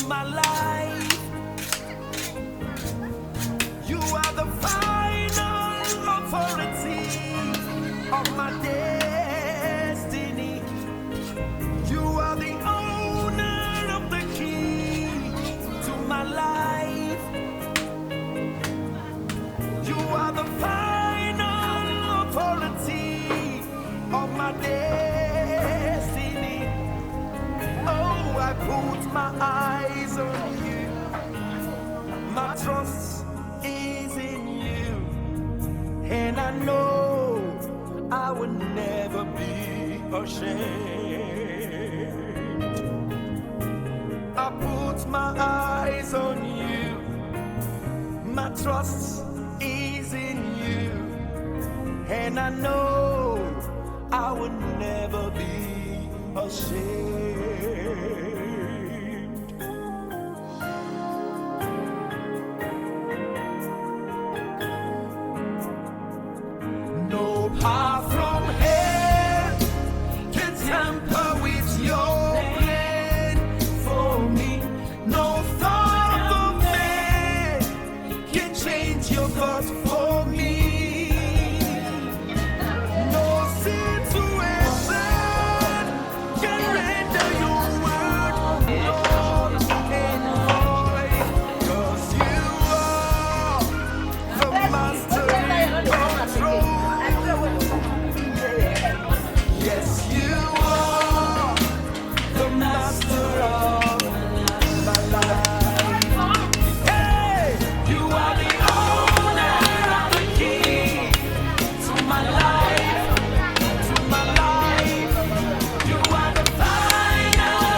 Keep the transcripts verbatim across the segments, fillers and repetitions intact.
My life. You are the final authority of my destiny. You are the owner of the key to my life. You are the final authority of my destiny. Oh, I put my eyes on you. My trust is in you. And I know I will never be ashamed. I put my eyes on you. My trust is in you. And I know I will never be ashamed. No power from hell can tamper with your plan for me. No thought of man can change your thoughts for me. No situation can render your word null and void, 'cause you are the master in control. Yes, you are the master of my life. Hey, you are the owner of the key to my life, to my life. You are the final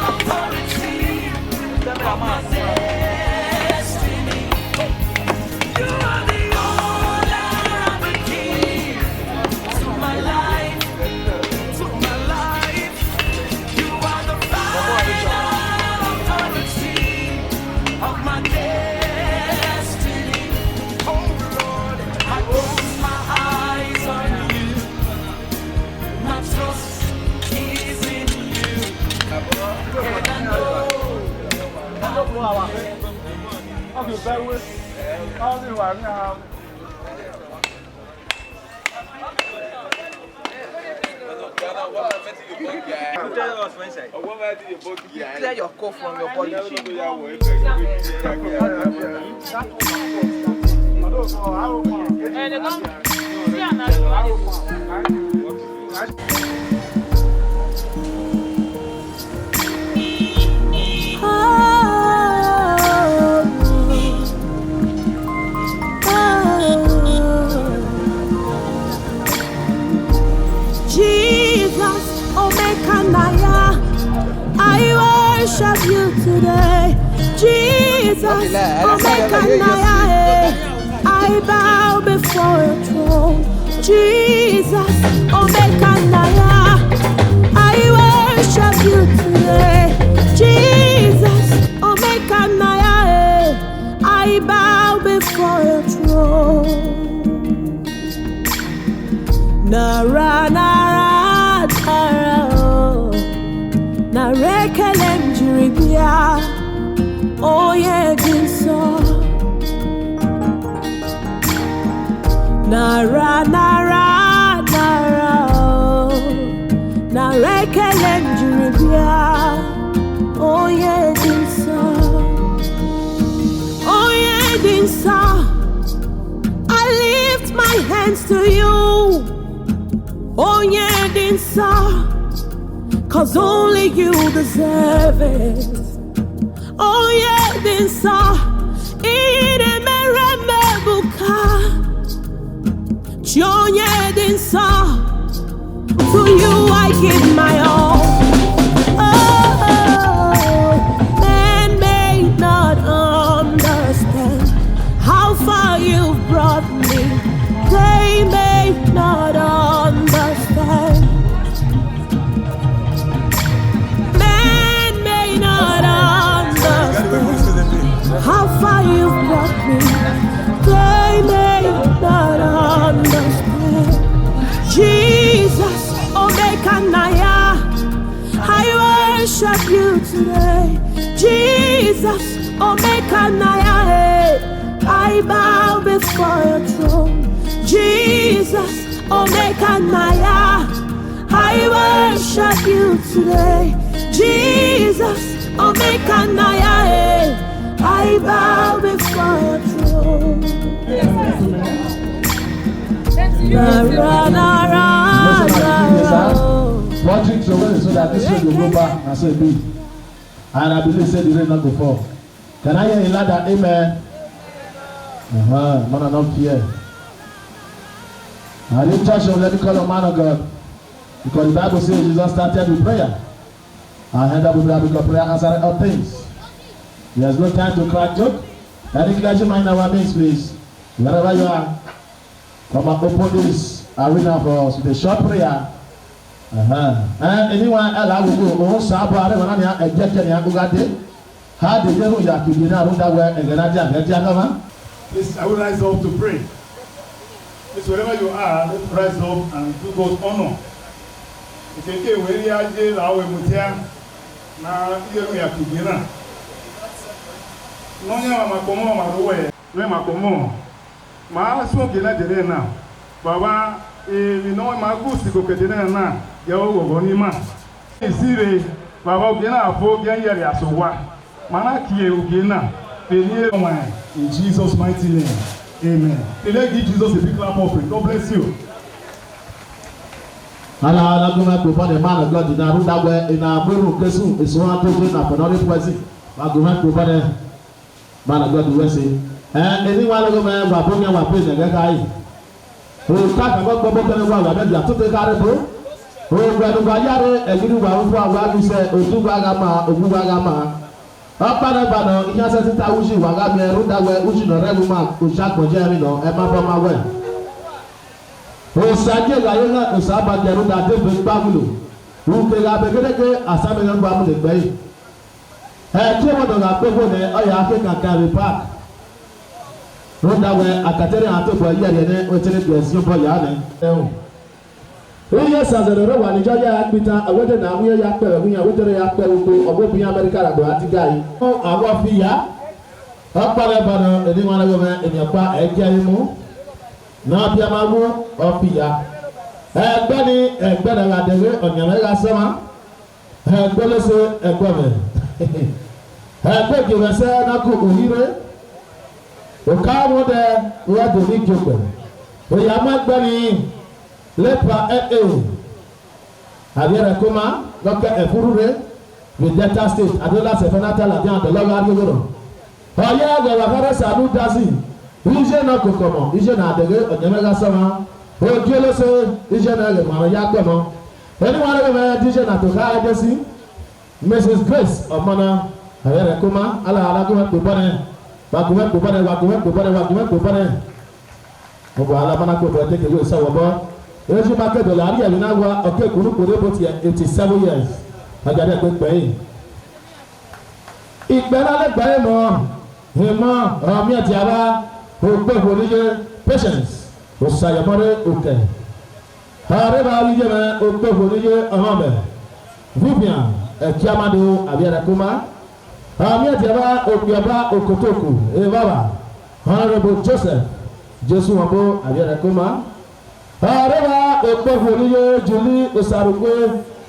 authority of my destiny. You are the owner of the key to my life, to my life. You are the final authority of my destiny. Oh Lord, I put my eyes on you. My trust is in you. And I know. Clear your coal from your body. Jesus, Omekannaya, I worship you today. Jesus, Omekannaya, eh, I bow before your throne. Jesus, Omekannaya, I worship you today. Jesus, Omekannaya, eh, I bow before your throne. Nara, nara, nara, oh. Nara ekele m jiri bịa, Onye dị nsọ. Nara, nara, nara, oh. Nara ekele m jiri bịa, Onye dị nsọ. Onye dị nsọ, I lift my hands to you. Onye dị nsọ, 'cause only you deserve it. Onye dị nsọ, ị na-emere m ebuka. Chi onye dị nsọ, to you I give my all. Oh, man may not understand how far you've brought me. They may not understand. Man may not understand how far you've brought me. They may not understand. Jesus, Omeka na ya, eh, I bow before your throne. Jesus, Omeka na ya, I worship you today. Jesus, Omeka na ya, eh, I bow before your throne. Nara, nara, nara. Watching so well so that this rain will go back and say big. And I believe say the rain not go fall. Can I hear a louder amen? Uh-huh. Man, I don't fear. And in church, let me call a man of God. Because the Bible says Jesus started with prayer. And end up with prayer because prayer answers all things. There's no time to crack joke. Any clergyman in our midst, please. Wherever you are, come and open this arena for us with a short prayer. Uh-huh. Eh, anyone else? I will go. Oh, Saba, I don't want to get any. Ha de ye ru ya ki ye na ru da wẹ ẹghẹ na dia, ẹghẹ dia nọ ma. Please, I will rise up to pray. Please, wherever you are, let's rise up and do God honor. Ekeke wẹ ya ye la wẹ mutia na ye ru ya ki ye na. Nọ ya ma kpọmọ ma ro wẹ, wẹ ma kpọmọ. Ma suẹn ogie na dene na, Baba, emwi ne ọ ma gu siko ke dene na, ya ghọghọ ne ima. Isi rre, Baba, ogie na fo, ogie ya rhie aso owa. Ma na kie ogie na, vbe eni ọmwa. In Jesus' mighty name, amen. Let's give Jesus a big clap offering. God bless you. Ala, ala, gọmẹ kpo bọdẹ, man of God, na ru da wẹ, ena gberu kesu, esu ha to na fẹnẹ rre puẹsi. Wa gọmẹ kpo bọdẹ. Man of God, we say. Eh, eni wa lọghọ mẹ, wa bo mẹ, wa pe nẹ gẹga yi. O ka ka gbọgbọ kẹnẹ wa, wa bẹ dia tote ka rre bo. O wẹ ne wa ya rre, ẹgidi wa ru fua, wa ghi sẹ, otu wa gha ma, owu wa gha ma. Ọkpa nẹ ba nọ, iyan sẹ sita uji wa gha miẹn, rhunmwuda wẹ uji nọ rre ẹvbo ma, osa gbọnjẹ ẹmwẹ nọ, ẹ ma bọ ma wẹ. Osa gie gha ye na, osa ba gie rhunmwuda degbe gba wulo. Ru kegha be gedege, asabe nọ gba mu le gbe yi. Ẹki ẹmwẹ ne ọ gha kpe vbo nẹ, ọ ya khe kankan vbe park. Rhunmwuda wẹ, akatere a tobọ yẹrẹ nẹ, ọ tere gie ẹsi obọ ya nẹ. Ẹhun. Iye Ẹsaze ne ọ rre owa ne Jọya ya gbe itan, ọ wẹ te ne a mu iran ya kpẹvbe ẹwu iran, wẹ te rre ya kpẹvbe ukpo, ọ wẹ obọ iran America ra do gha diga yi. Ọ, a wẹ ọ fi ya. Ọkpa vbe eba nọ, eni wan rẹghe mwẹ, eni ọkpa ẹ i gie ẹre mu. Ne ọ biẹ ma wu, ọ fi ya. Ẹgbẹe ni, ẹgbẹe na gha dẹghe, ọniẹnmwẹ gha sẹ ọmwa. Ẹgbẹe lese ẹgbẹe mwẹ. Ẹgbẹe gie mwẹ sẹ na ku uhi rre. Oka mwẹ odẹ, u gha do ni gie okpẹ. Oya mu ẹgbẹe ni, Lepa ẹre. Avbiẹrẹ koma, ne ọ ke ẹfurhu rre, vbe Delta State, a do la sẹ ẹfẹ na ta ladian, dọlọ gha rrie oghorhọ. Ọ ya ghẹ vbe akhara Sanudazi, iye na koko ọmọ, iye na dẹghe ọyẹnmwẹ gha sẹ ọmwa, ogiolose, iye na ghẹ mu amwẹ ya kpẹ ọmọ. Eni wa rre mwẹ, iye na tokha Ẹdesi, Mrs Grace Ọmọna, avbiẹrẹ koma, ala, ala gu mwẹ kpe obọ nẹ, wa gu mwẹ kpe obọ nẹ, wa gu mwẹ kpe obọ nẹ, wa gu mwẹ kpe obọ nẹ. Ọgua ala mana kpe obọ te ke wẹ sa wọ obọ. Eji ma ke dọlọ, a rhie emwi na wa, ọ ke kunu kpo rre about eighty seven years. A gia rhie egbe kpẹ ẹre. Ikpẹ na le gbe ẹre mọ, emọ, ọ miẹn dia vba, okpokhuo ne iye, Patience, Osayọmọrre Okẹ. Ọ rre evba vbe iye mwẹ, okpokhuo ne iye ọmọ mwẹ, Vivian Ẹkiamado, avbiẹrẹ koma. Ọ miẹn dia vba, okpia ọba Okotoku, evbavba, Honourable Joseph Jesuwọnbo, avbiẹrẹ koma. Ọ rre evba, okpokhuo ne iye Julie Osarukwe,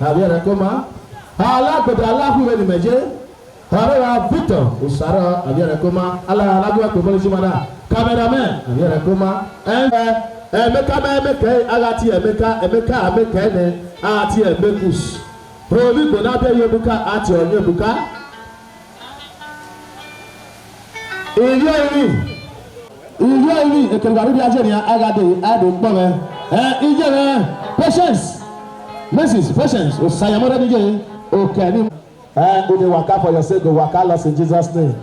avbiẹrẹ koma. Alagodo Alakhuiwẹ ne imẹ ye. Ọ rre evba, Victor Osarọ, avbiẹrẹ koma. Ala, ala gu mwẹ kpe obọ ne iye mada. Cameraman, avbiẹrẹ koma. Ẹn, ẹmwẹ ka ma ẹmwẹ kẹ, a gha tie ẹmwẹ ka, ẹmwẹ ka, ẹmwẹ kẹ nẹ, a gha tie ẹmwẹ kus. Ovbi igbo na de ye ebuka, a tie ọyẹn ebuka. Iyẹnrẹn, iyẹnrẹn, ekẹn gha rhirhi aye nian, a gha de, a do kpọnmwẹ. Ẹ, iyẹnrẹn, Patience, Mrs Patience Osayọmọrre ne iye, okẹ ni. Eh, who dey waka for your sake go waka lost in Jesus' name.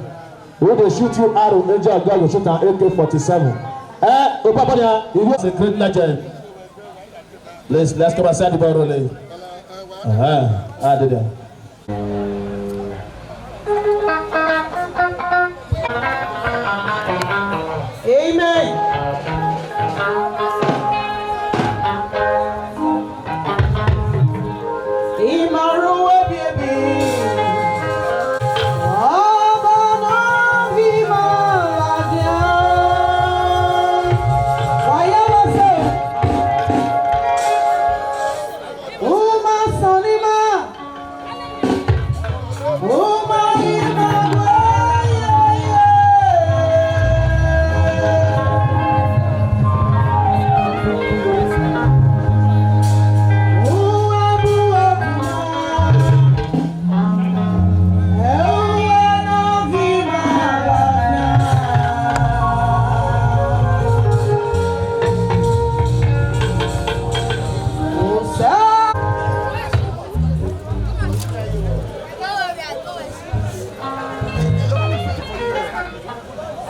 Who dey shoot you arrow, angel of God go shoot am A K forty-seven. Eh, Obabania, he was a great legend. Let's, let's come and set the ball rolling. Uh-huh. Ah, dede. Amen. Imaru ebi ebi. Ọba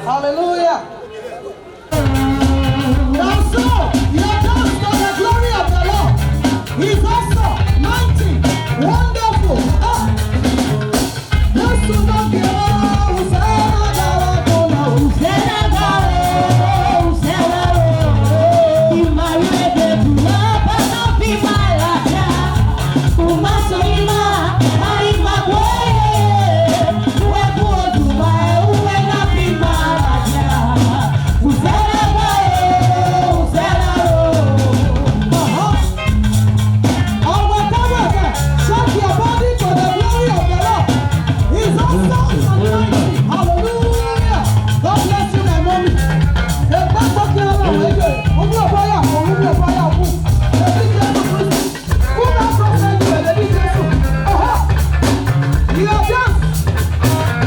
Hallelujah. Now so, your dance for the glory of the Lord is awesome, mighty, wonderful. Ah! Shake your body for the glory of the Lord. He's awesome and mighty. Hallelujah. God bless you, my mommy. Ẹ gbàgbọ́ kí Ọlọ́run ẹ jẹ́, omi ò bá yà kó, omi ò bá yà kú. Ẹ ti jẹ́ Jésù Kristi. Who that person you are, ẹ ti jẹ́ Jésù. Aha. Your dance.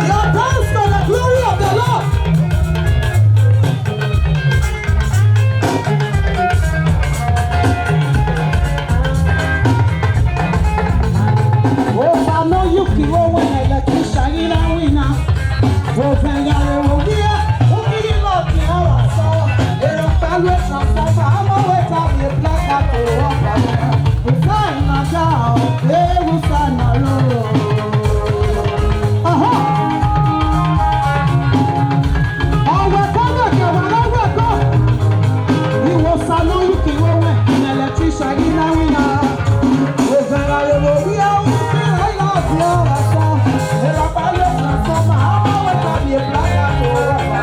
Your dance for the glory of the Lord. Osa ne ọ ye uki vbe owẹ ne ẹlẹtrishan ghi na winna. Ovẹn ya re vbe ovbi ẹre, u ghi lọgiẹn ọre asọ. Erha ọkpa lu transformer, ama wẹ ta vbe black out ọkpa. Usa na ga, eh, usa na ro. Aha. Ọwẹ kọ vbe ke wa na wẹ kọ. Iwosa ne ọ ye uki vbe owẹ ne ẹlẹtrishan ghi na winna. Ovẹn ya re vbe ovbi ẹre, u ghi lọgiẹn ọre asọ. Erha ọkpa lu transformer, ama wẹ ta vbe black out ọkpa.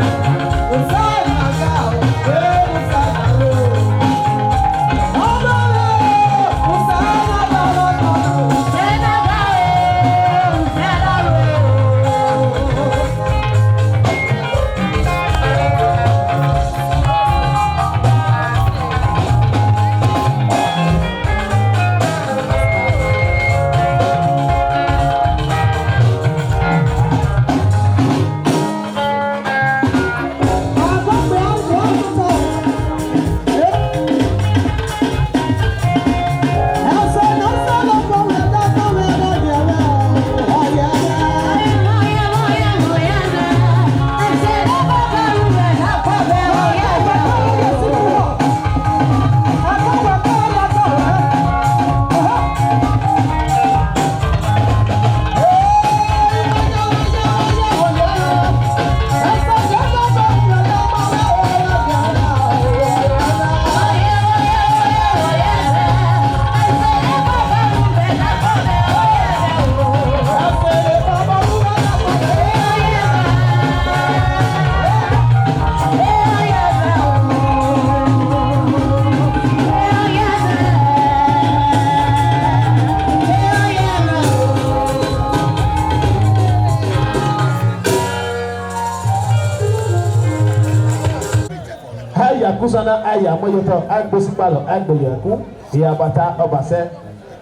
A ya ku sana, a ya mu ye otọ, a gbe osikpalọ, a gbe ye ẹku, iyabata ọbasẹ.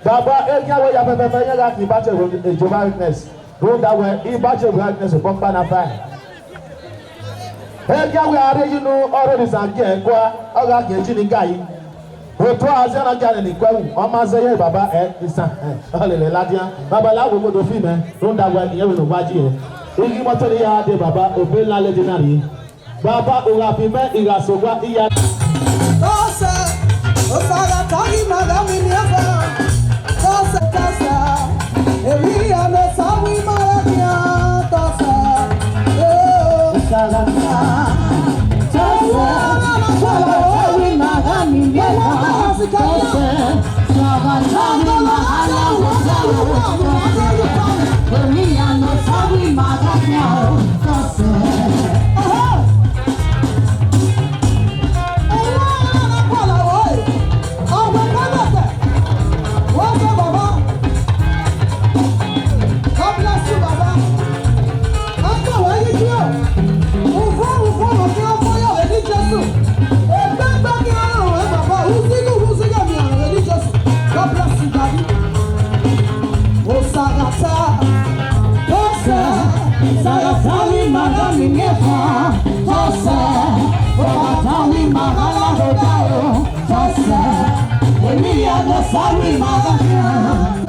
Baba, egian wẹ ya fẹfẹfẹ, iran gha khin Ibache Wẹ Jihova Agnes. Rhunmwuda wẹ Ibache Wẹ Agnes obọ ọkpa na fa. Egian wẹ a rhie yi unu, ọ rhie Orhisan gie ẹre kua, ọ gha khin ejini ga yi. Otu azẹ na gia nene ikun ẹvbo, ọ ma zẹ ye baba ẹ isan, ẹ, ọ lele ladian. Baba la wo modo fi mẹ, rhunmwuda wẹ iyẹn vbe ne uwa ji ẹ. I ghi mọtẹn ne I ya dee baba, obọ ladian na rrie. Baba, u gha fi mẹ, I gha sẹ owa, I ya. Osa gha ta ghi ma gha miẹn miẹn fua, tọsẹ, tọsẹ. Emwi hia ne Osa wi ma gha khian, tọsẹ. Eh, Osa gha ta, tọsẹ, Osa gha ta ghi ma gha miẹn miẹn fua, tọsẹ. Osa gha ta ghi ma gha la Osa ro, tọsẹ. Emwi hia ne Osa wi ma gha khian, tọsẹ. Ẹhẹ. God bless you, Baba. Ọkọ wẹ ghi gie o. Uvọ, uvọ, ọmọ kẹ ọmọ ya vbe eni Jesu. Egbe gbe ghi aro ruẹ, Baba. Usighi, usighi, ọmọ ya vbe eni Jesu. God bless you, Daddy. Osa gha ta, tọsẹ, Osa gha ta ghi ma gha miẹn miẹn fua, tọsẹ, Osa gha ta ghi ma gha la Osa ro, tọsẹ, emwi hia ne Osa wi ma gha khian.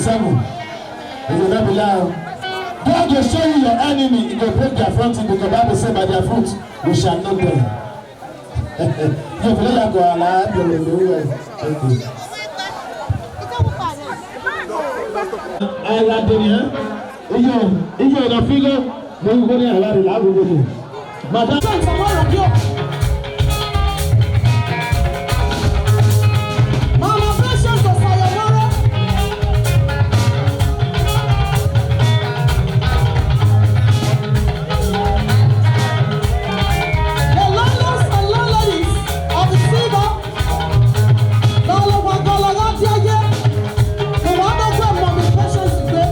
Seven. He will not be loud. God will show you your enemy. He will break their front teeth because Bible said, "By their fruit we shall know them." Yo, fele ya go ala, yo, yo, yo. Thank you. Ala deni, eh? Iyo, iyo na figo. Mo go ni ala re la go go. Madam. Mama Precious Osayomore. The landlords and landladies of the Silver, ne ọ lọghọ gọlọ gha dia ye, ne uwa do gbe Mummy Patience gbe.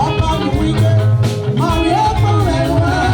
Ọba ni wẹ igbe, ma rhie ẹkpo mwẹ ruẹ.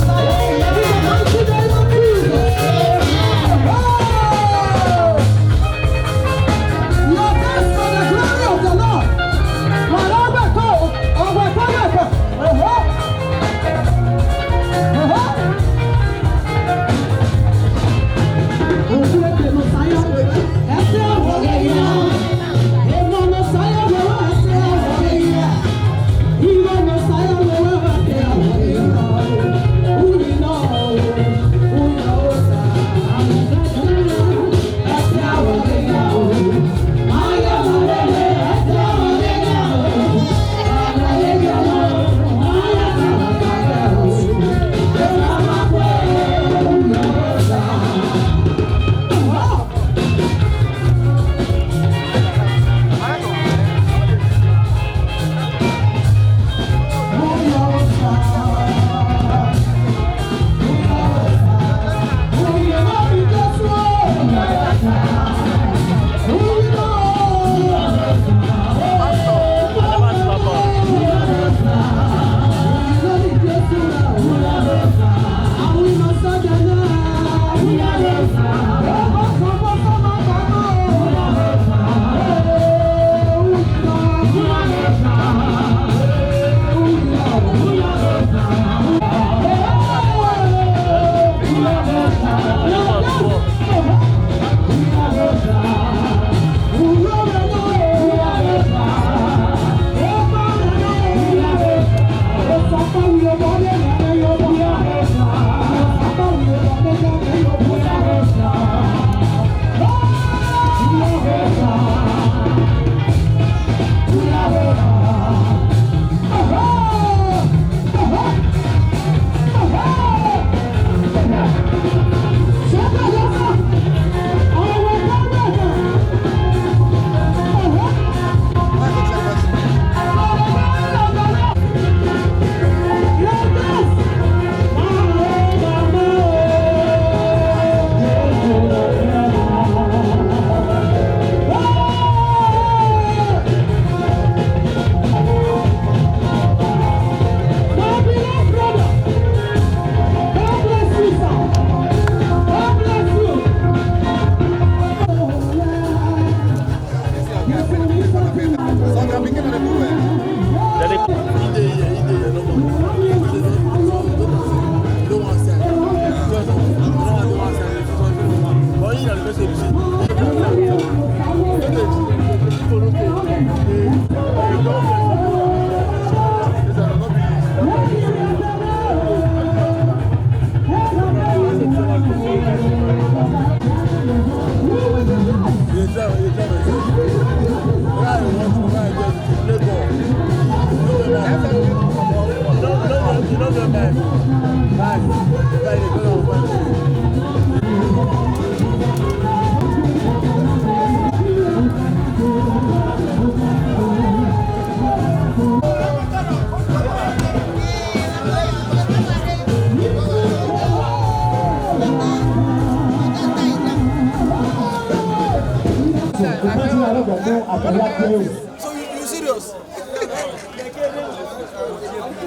Messiah. In the mighty name of Jesus. Oh! Your best for the glory of the Lord. Wàrà ọgbẹ̀kọ̀, ọgbẹ̀kọ̀, ọgbẹ̀kọ̀. Oho. Oho. My beloved brother, God bless you, sir. God bless you. So you, you serious?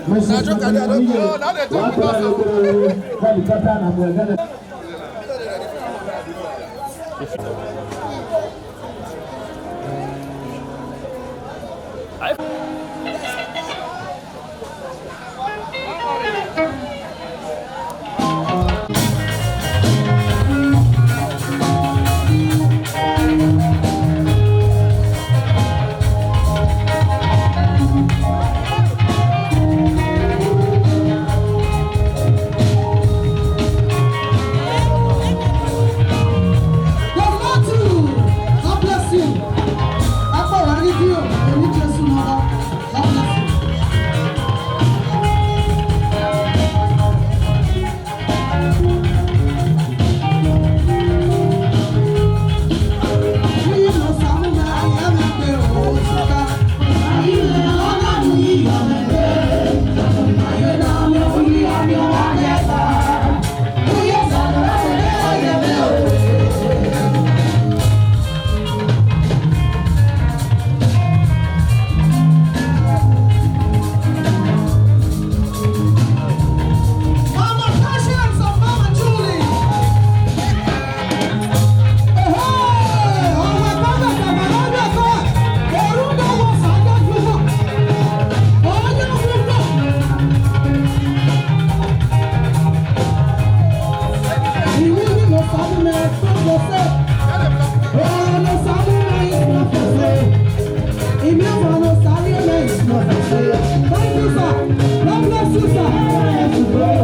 Na joke, I dey joke. No, no dey talk. Why? Why? Why? Why? Why? Why? Why? God bless you. Akpọ wa ghi di o, emwi Jesu nọ. God bless you. Mama Patience and Mama Julie. Ehe, ọmọ ẹgbẹ mẹta, mama mẹta, orúkọ wọn sáré jùlọ. Ọjọ́ púpọ̀. Ìwé mímọ́ sáré mẹ́ tó kọ sẹ́. Ọ̀rọ̀ ló sáré mẹ́ ìsúná fẹsẹ̀. Thank you, sir. God bless you, sir.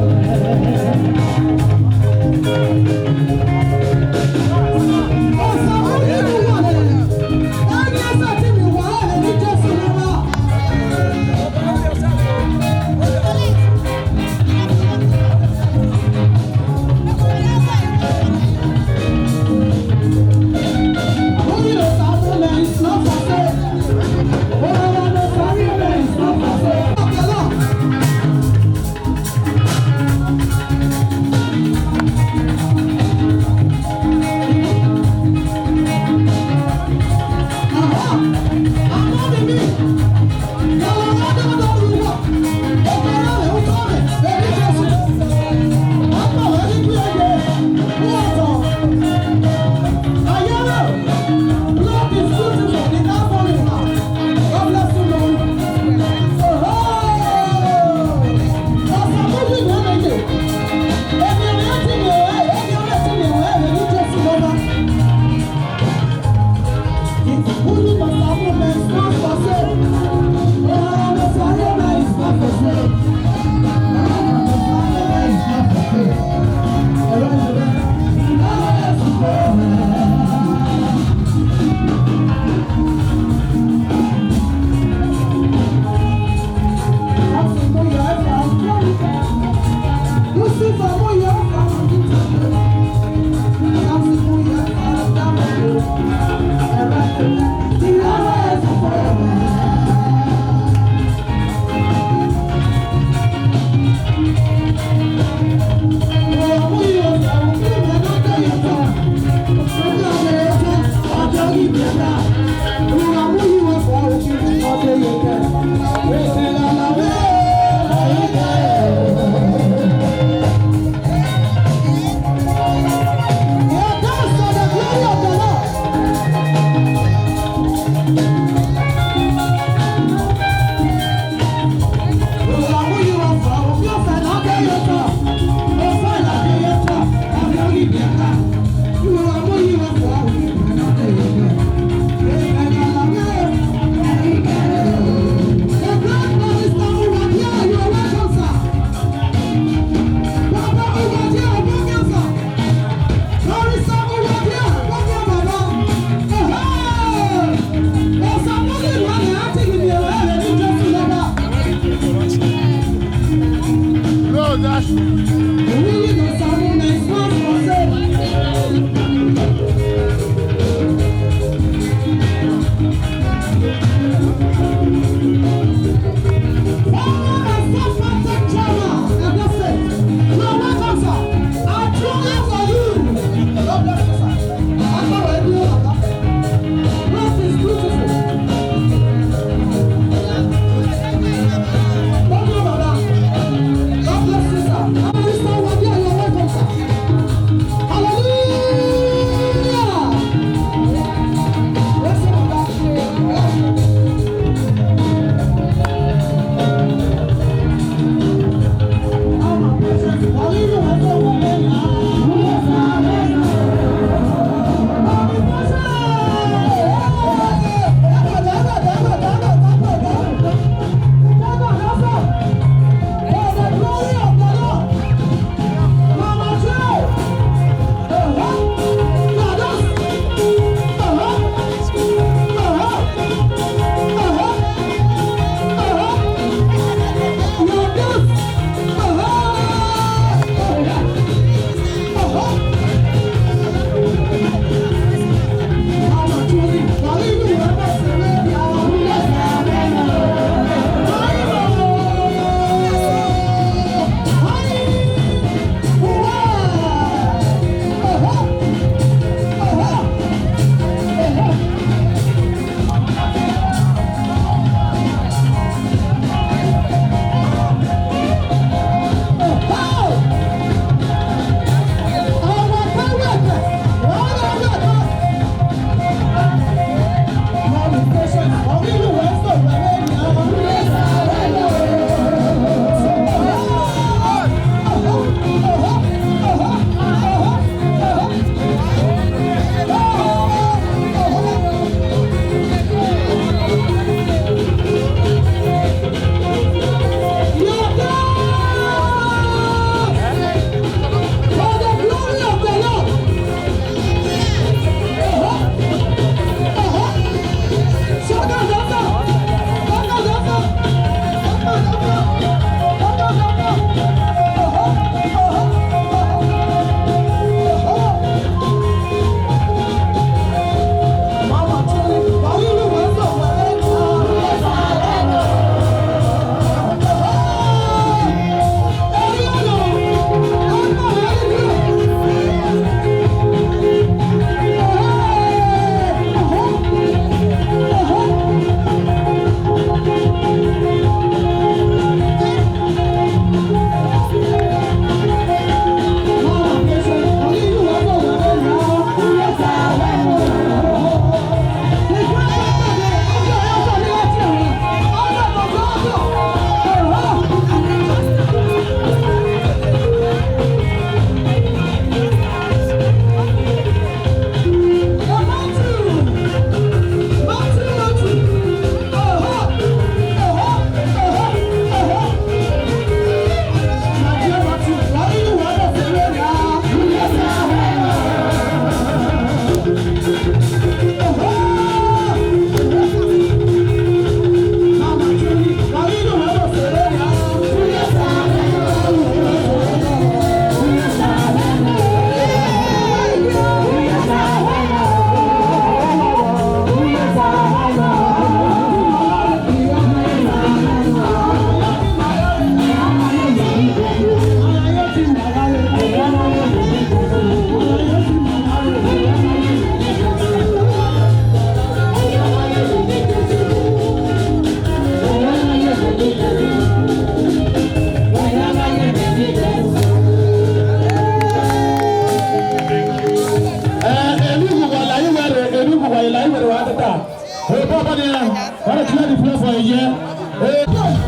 Yeah.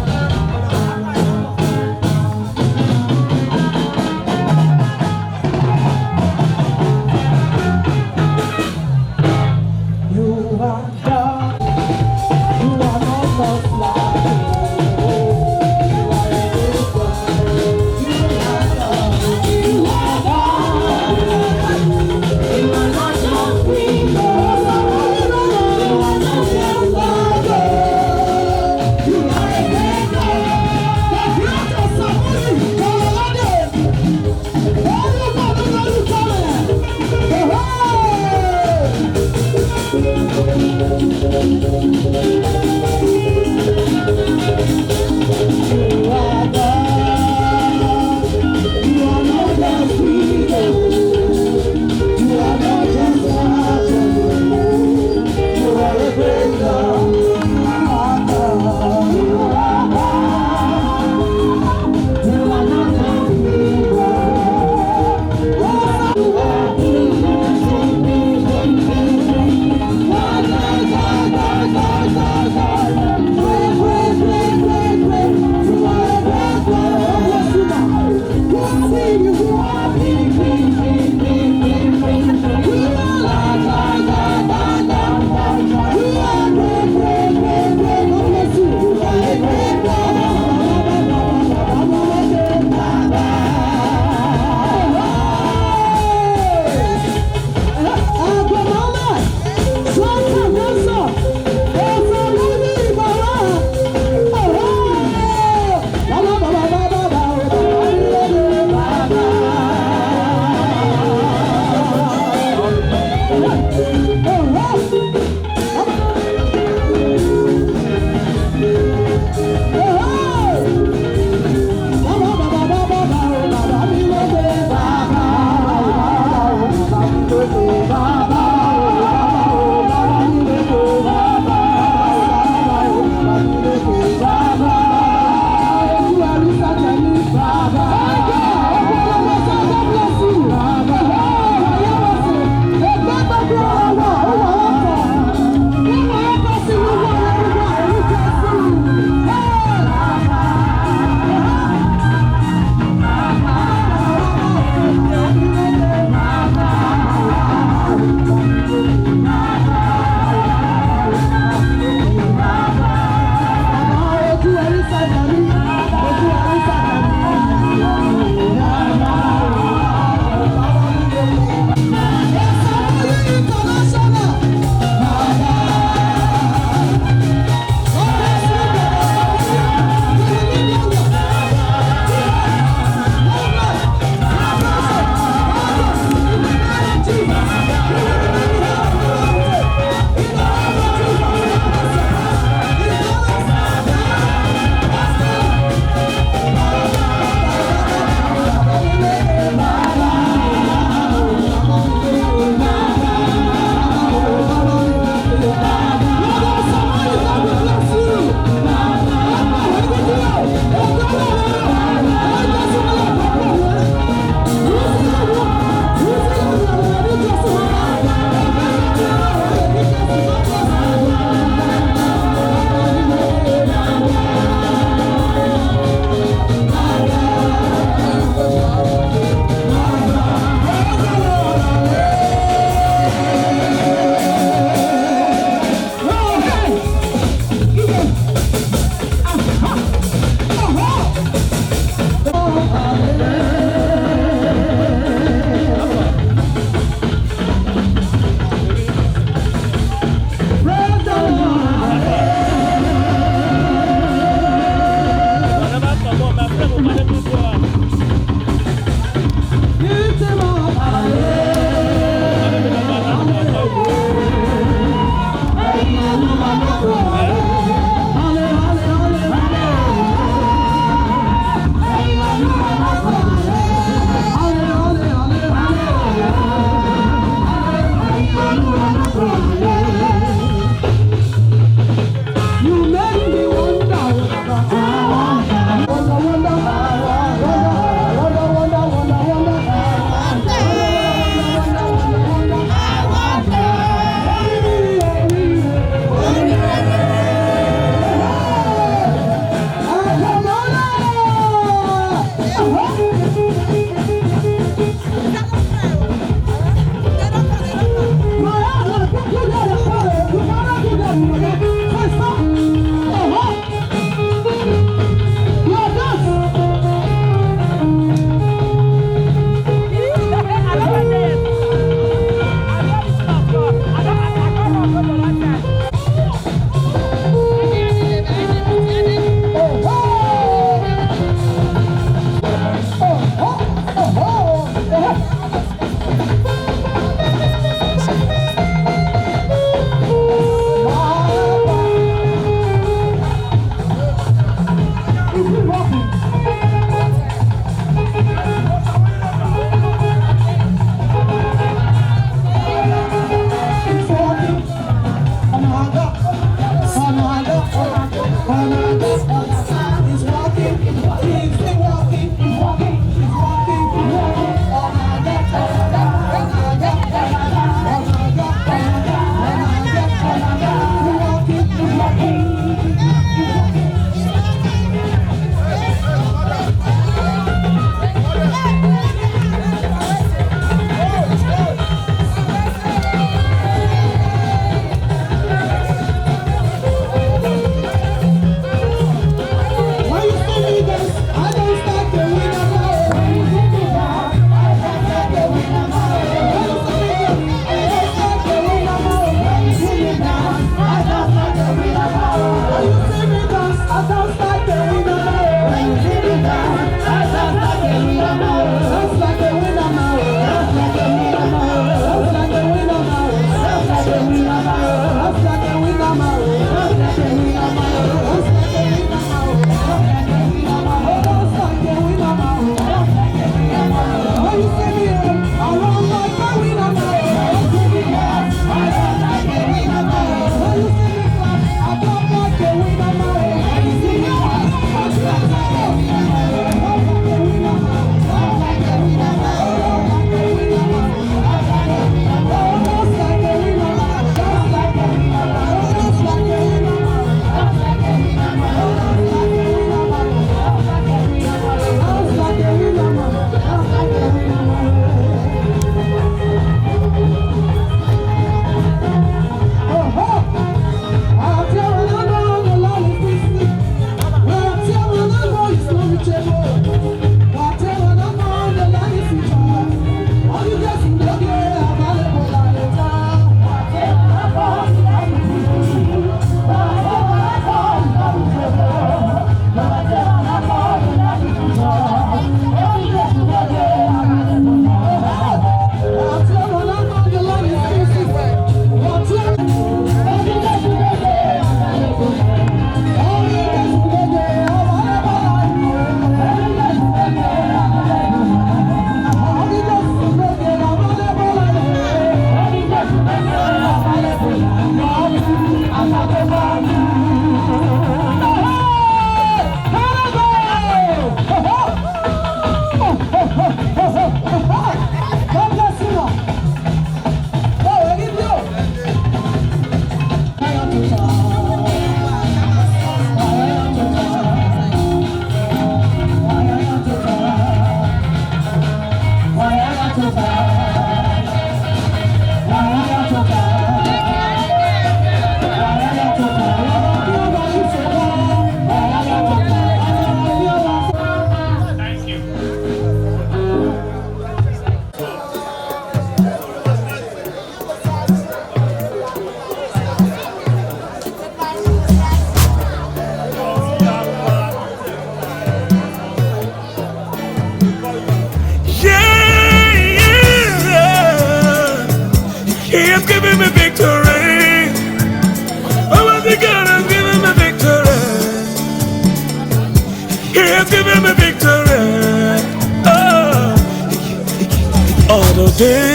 You are God. You are not just like you. You are a good God. You are God. You are God. You are not just like you. You are not just like you. You are a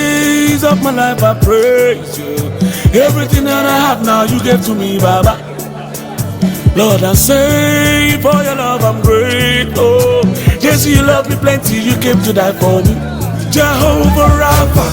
Days of my life I praise you. Everything that I have now you gave to me, Baba. Lord, I say for your love I'm grateful. Jesus, you love me plenty, you came to die for me. Jehovah Rapha,